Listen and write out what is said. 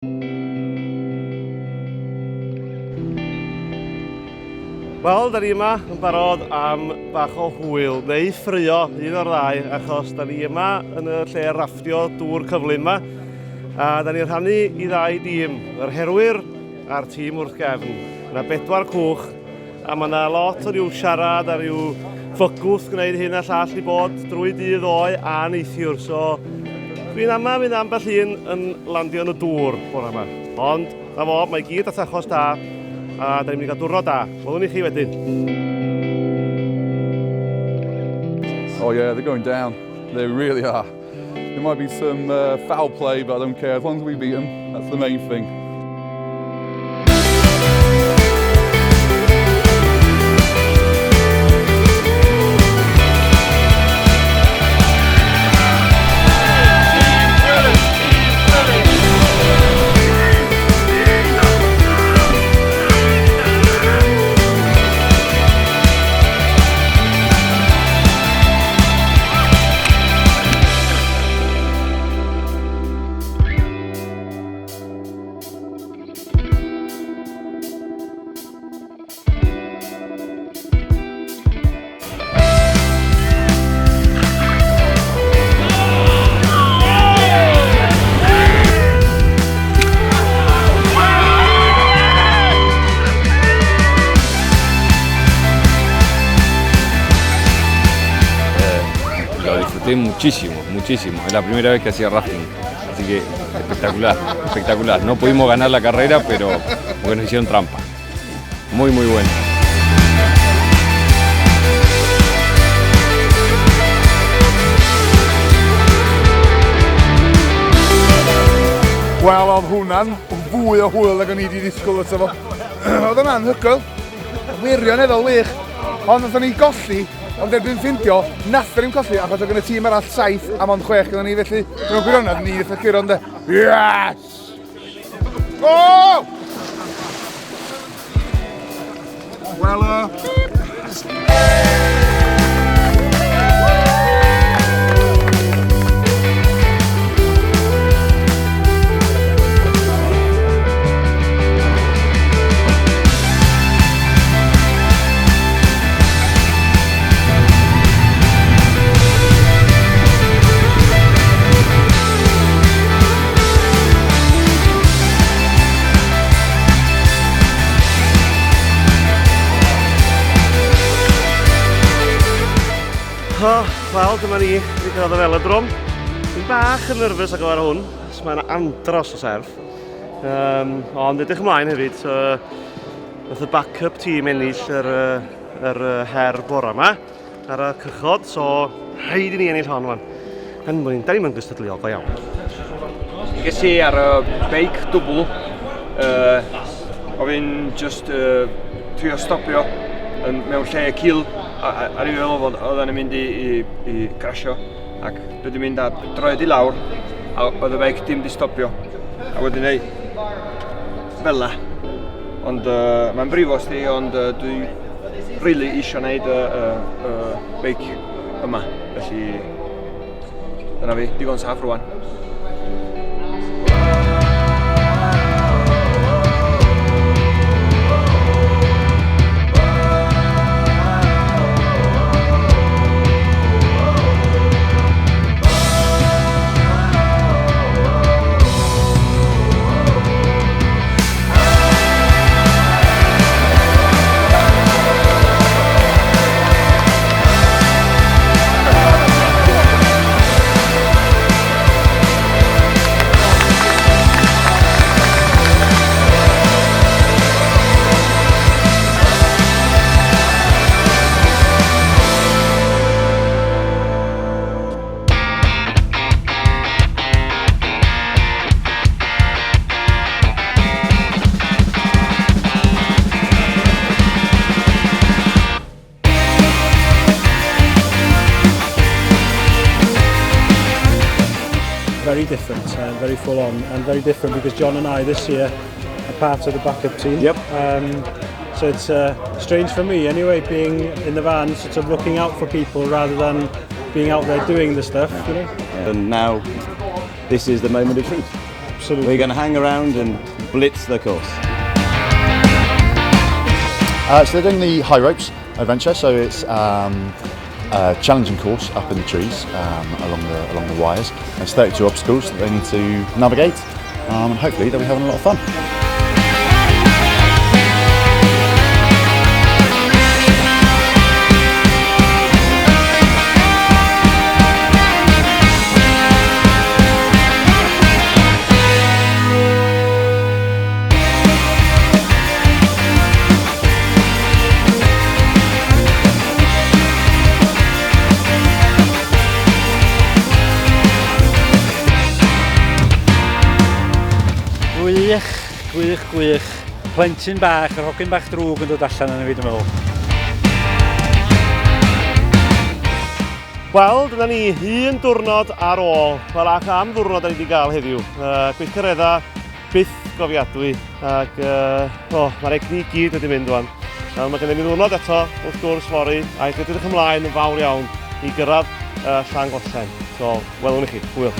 Wel, da ni yma yn barod am bach o hwyl, neu ffrio, un o'r ddau, achos da ni yma yn y lle rafftio dŵr cyflym yma, a da ni'n rhannu i ddau dîm, yr herwyr a'r tîm wrth gefn. Yna bedwar cwch, A mae yna lot o ryw siarad a ryw fygwth gwneud hyn a llall i bod drwy dydd ddoe a neithiwr. So dwi'n ama fydd ambell un yn landio yn y dŵr bore yma. Ond na fo, mae gyd at achos da a da ni'n mynd i gael diwrnod da. Welwn ni chi wedyn. Oh yeah, they're going down. They really are. There might be some foul play, but I don't care. As long as we beat them, that's the main thing. Lo disfruté muchísimo, muchísimo. Es la primera vez que hacía rafting. Así que espectacular, espectacular. No pudimos ganar la carrera, pero porque nos hicieron trampa. Muy, muy bueno. Wel, oedd hwnna'n fwy o hwyl nag o'n i wedi ddisgwyl wrtho fo. Oedd o'n anhygoel. Wirioneddol wych. Ond nathon ni golli, ond erbyn ffindio, nathon ni'm colli, achos oedd gen y tîm arall 7 a mond 6 gyda ni, felly mewn gwirionedd ni nath curo ynde. Yes! Go! Wel, Oh, wel, dyma ni, wedi cyrraedd y felodrom. Dwi'n bach yn nerfus ar gyfer hwn, achos mae'n andros o serth. Ond edrych ymlaen hefyd, so, nath y backup team ennill yr, yr her bora yma ar y cychod, so rhaid i ni ennill hon wan. Gan bod ni'n, da ni'n mynd gystadleuol go iawn. Ges i ar y beic dwbl, o fi'n just trio stopio yn, mewn lle cul, a, a, a rhyw feddwl fod oedden ni'n mynd i, i, i crasio, ac dwi wedi mynd â droed i lawr, a oedd y beic dim di stopio. A wedyn ei, fel la. Ond uh, mae'n brifo sti, ond uh, dwi really eisiau gwneud y, y, y beic yma. Felly, dyna fi, digon saff rwan. Very different, very full on, and very different because John and I this year are part of the backup team. Yep. So it's strange for me anyway, being in the van, sort of looking out for people rather than being out there doing the stuff, you know. And now, this is the moment of truth. Absolutely. We're going to hang around and blitz the course. So they're doing the high ropes adventure, so it's a challenging course up in the trees along the wires. There's 32 obstacles that they need to navigate, and hopefully they'll be having a lot of fun. Gwych, gwych, gwych. Plentyn bach, yr hogyn bach drwg yn dod allan yn y fi, dwi'n meddwl. Wel, dyna ni, un diwrnod ar ôl. Wel, ac am ddiwrnod da ni wedi gael heddiw. Gweithgareddau byth gofiadwy, ac oh, mae'r egni i gyd wedi mynd wan. Nawr, mae gennym ni ddiwrnod eto, wrth gwrs, fory, a edrych ymlaen yn fawr iawn i gyrraedd Llangollen. So, welwn i chi. Hwyl.